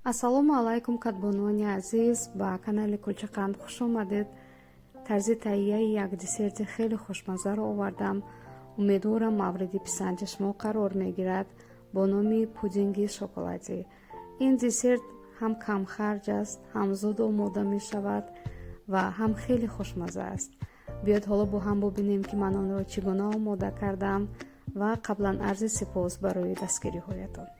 Ассалому алайкум, кадбонуони азиз, ба канали Кулчақанд хуш омадед. Тарзи таҳияи як десерти хеле хушмаззаро овардам. Умедворам, мавриди писанди шумо қарор мегирад бо номи пудинги шоколадӣ. Ин десерт ҳам камхарҷ аст, ҳам зуд омода мешавад ва ҳам хеле хушмазза аст. Биёед, ҳоло бо ҳам бубинем, ки ман онро чӣ гуна омода кардам ва қаблан арзи сипос барои дастгириҳоятон.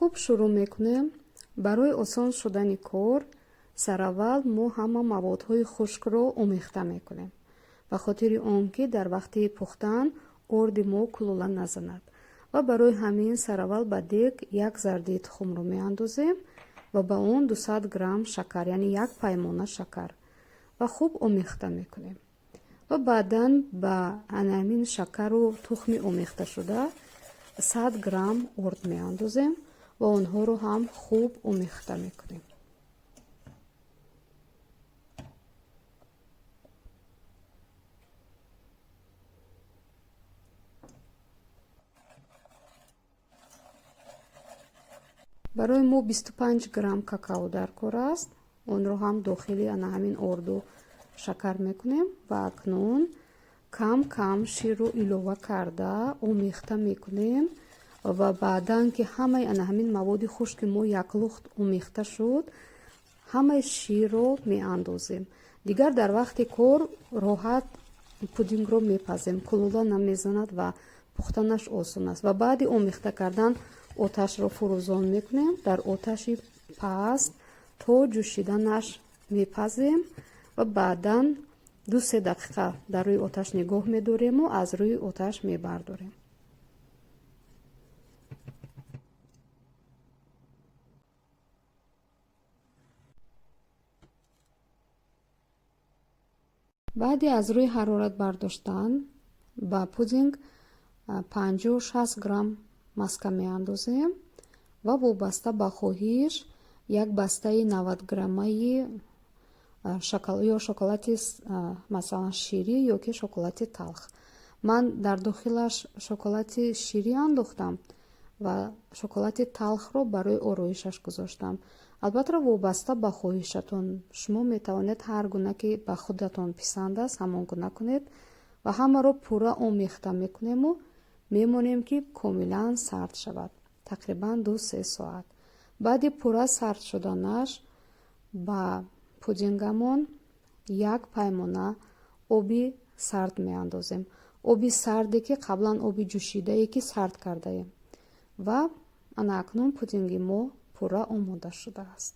Хуб, шурӯъ мекунем. Барои осон шудани кор сараввал мо ҳама маводҳои хушкро омехта мекунем, ба хотири он ки дар вақти пухтан орди мо кулула назанад. Ва барои ҳамин сараввал ба дег як зардаи тухмро меандозем ва ба он 200 грамм шакар, яъне як паймона шакар, ва хуб омехта мекунем. Ва баъдан ба ҳамин шакару тухми омехташуда 100 грамм орд меандозем ва онҳоро ҳам хуб омехта мекунем. Барои мо 25 грамм какао дар кор аст. Онро ҳам дохили ана ҳамин орду шакар мекунем ва акнун кам кам ширро илова карда омехта мекунем. Ва баъдан ки ҳамаи ана ҳамин маводи хушки мо яклухт омехта шуд, ҳамаи ширро меандозем. Дигар дар вақти кор роҳат пудингро мепазем, кулула намезанад ва пухтанаш осон аст. Ва баъди омехта кардан оташро фурӯзон мекунем, дар оташи паст то ҷӯшиданаш мепазем ва баъдан 2-се дақиқа дар рӯи оташ нигоҳ медорему аз рӯи оташ мебардорем. Баъди аз рӯи ҳарорат бардоштан ба пудинг 50-60 грамм маска меандозем ва вобаста ба хоҳиш як бастаи 90 граммаи ё шоколади, масалан, ширӣ ё ки шоколади талх. Ман дар дохилаш шоколади ширӣ андохтам ва шоколади талхро барои ороишаш гузоштам. Албатта, вобаста ба хоҳишатон шумо метавонед ҳар гуна ки ба худатон писанд аст, ҳамон гуна кунед. Ва ҳамаро пурра омехта мекунему мемонем, ки комилан сард шавад, тақрибан 2-се соат. Баъди пурра сард шуданаш ба пудингамон як паймона оби сард меандозем, оби сарде ки қаблан оби ҷӯшидае ки сард кардаем. Ва ана акнун пудинги мо пурра омода шудааст.